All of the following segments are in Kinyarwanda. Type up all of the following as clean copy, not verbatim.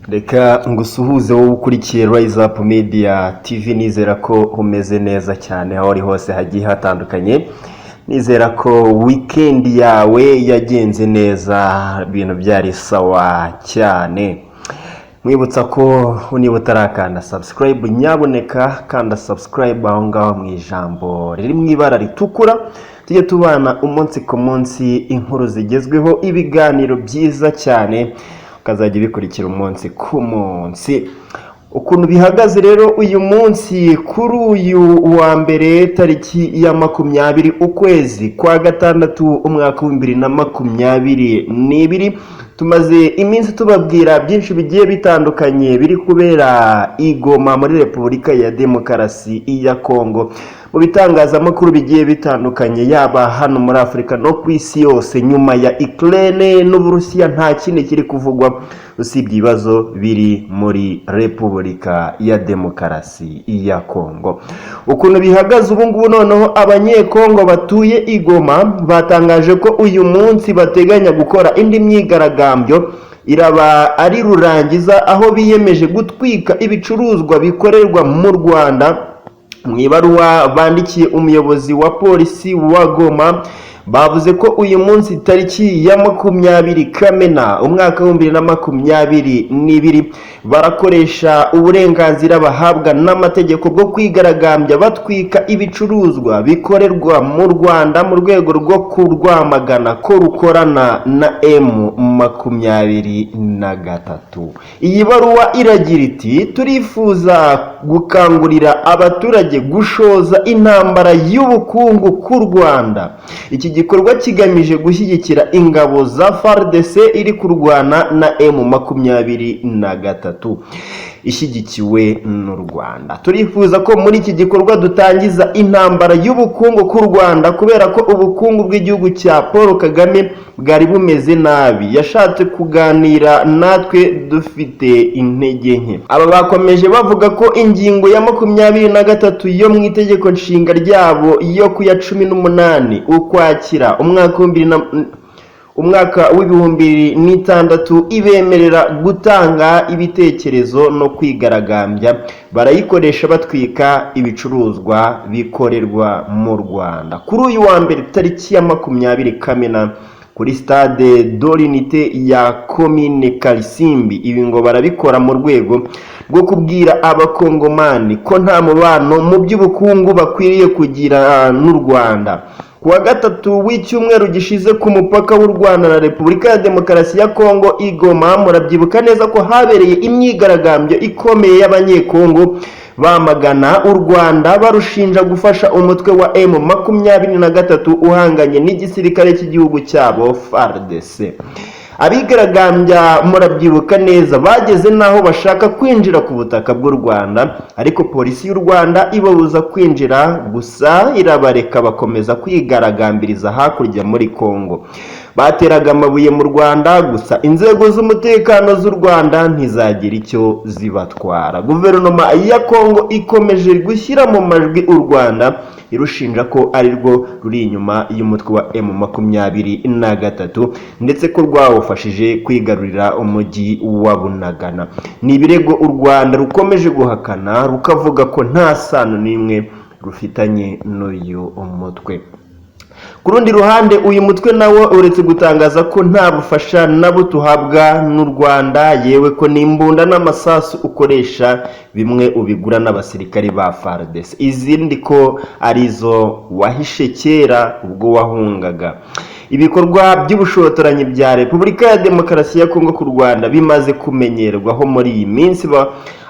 Reka ngusuhuze wowe ukurikiye Rise Up Media TV. Nizera ko umeze neza cyane aho uri hose hagiye hatandukanye. Nizera ko weekend yawe yagenze neza, ibintu byari sawa cyane. Mwibutsa ko niba utarakanda subscribe, nyabuneka kanda subscribe aho ngaho mu ijambo riri mu ibara ritukura, tujye tubana umunsi ku munsi, inkuru zigezweho, ibiganiro byiza cyane, ukazajya ubikurikira umunsi ku munsi. Ukuntu bihagaze rero uyu munsi, kuri uyu wa mbere, tariki ya 20 ukwezi kwa gatandatu, umwaka wa 2022, tumaze iminsi tubabwira byinshi bigiye bitandukanye biri kubera i Goma muri Repubulika ya Demokarasi ya Kongo. Mu bitangazamakuru bigiye bitandukanye, yaba hano muri Afurika no ku isi yose, nyuma ya Ukraine n'Uburusiya nta kindi kiri kuvugwa usibye ibibazo biri muri Repubulika ya Demokarasi ya Kongo. Ukuntu bihagaze ubu ngubu noneho, Abanyekongo batuye i Goma batangaje ko uyu munsi bateganya gukora indi myigaragambyo, iraba ari rurangiza, aho biyemeje gutwika ibicuruzwa bikorerwa mu Rwanda. Mu ibaruwa bandikiye umuyobozi wa polisi wa Goma, bavuze ko uyu munsi tariki ya 20 Kamena umwaka wa 2022 barakoresha uburenganzira bahabwa n'amategeko bwo kwigaragambya batwika ibicuruzwa bikorerwa mu Rwanda mu rwego rwo kurwamagana ko rukorana na M23. Iyi baruwa iragira iti: "Turifuza gukangurira abaturage gushoza intambara y'ubukungu ku Rwanda. Iki gikorwa kigamije gushyigikira ingabo za FARDC iri kurwana na M23 ishyigikiwe n'u Rwanda. Turifuza ko muri iki gikorwa dutangiza intambara y'ubukungu ku Rwanda, kubera ko ubukungu bw'igihugu cya Paul Kagame bwari bumeze nabi. Yashatse kuganira natwe dufite intege nke." Aba bakomeje bavuga ko ingingo ya 23 yo mu itegeko nshinga ryabo yo ku ya 18 Ukwakira umwaka wa 2006 ibemerera gutanga ibitekerezo no kwigaragambya, barayikoresha batwika ibicuruzwa bikorerwa mu Rwanda. Kuri uyu wa mbere tariki ya 20 Kamena kuri Stade de l'Unité ya Komine Karisimbi. Ibi ngo barabikora mu rwego rwo kubwira Abakongomani ko nta mubano mu by'ubukungu bakwiriye kugira n'u Rwanda. Ku wa gatatu w'icyumweru gishize, ku mupaka w'u Rwanda na Repubulika ya Demokarasi ya Kongo i Goma, murabyibuka neza ko habereye imyigaragambyo ikomeye y'Abanyekongo bamagana u Rwanda, barushinja gufasha umutwe wa M23 uhanganye n'igisirikare cy'igihugu cyabo FARDC. Abigaragambya, murabyibuka neza, bageze n'aho bashaka kwinjira ku butaka bw'u Rwanda, ariko polisi y'u Rwanda ibabuza kwinjira, gusa irabareka bakomeza kwigaragambiriza hakurya muri Kongo. Bateraga amabuye mu Rwanda, gusa inzego z'umutekano z'u Rwanda ntizagira icyo zibatwara. Guverinoma ya Kongo ikomeje gushyira mu majwi u Rwanda, irushinja ko ari rwo ruri inyuma y'umutwe wa M23, ndetse ko rwawufashije kwigarurira umujyi wa Bunagana. Ni ibirego u Rwanda rukomeje guhakana, rukavuga ko nta sano n'imwe rufitanye n'uyu mutwe. Ku rundi ruhande, uyu mutwe nawo uretse gutangaza ko nta bufasha na buto uhabwa n'u Rwanda, yewe ko n'imbunda n'amasasu ukoresha bimwe ubigura n'abasirikari ba FARDC, izindi ko arizo wahishe kera ubwo wahungaga. Ibikorwa by'ubushotoranyi bya Repubulika ya Demokarasi ya Kongo ku Rwanda bimaze kumenyerwaho. Muri iyi minsi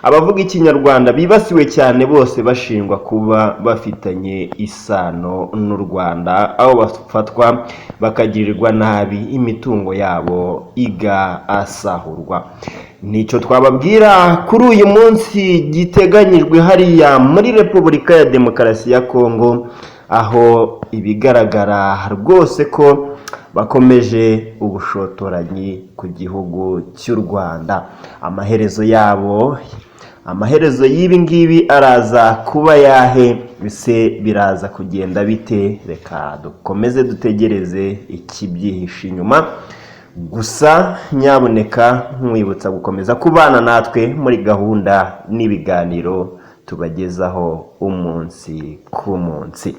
abavuga Ikinyarwanda bibasiwe cyane, bose bashinjwa kuba bafitanye isano n'u Rwanda, aho bafatwa bakagirirwa nabi, imitungo yabo igasahurwa. Nicyo twababwira kuri uyu munsi giteganyijwe hariya muri Repubulika ya Demokarasi ya Kongo, aho ibigaragara rwose ko bakomeje ubushotoranyi ku gihugu cy'u Rwanda. Amaherezo yabo, amaherezo y'ibi ngibi araza kuba yahe? Bise biraza kugenda bite? Reka dukomeze dutegereze ikibyihishe inyuma. Gusa nyabuneka nkwibutsa gukomeza kubana natwe muri gahunda n'ibiganiro tubagezaho umunsi ku munsi.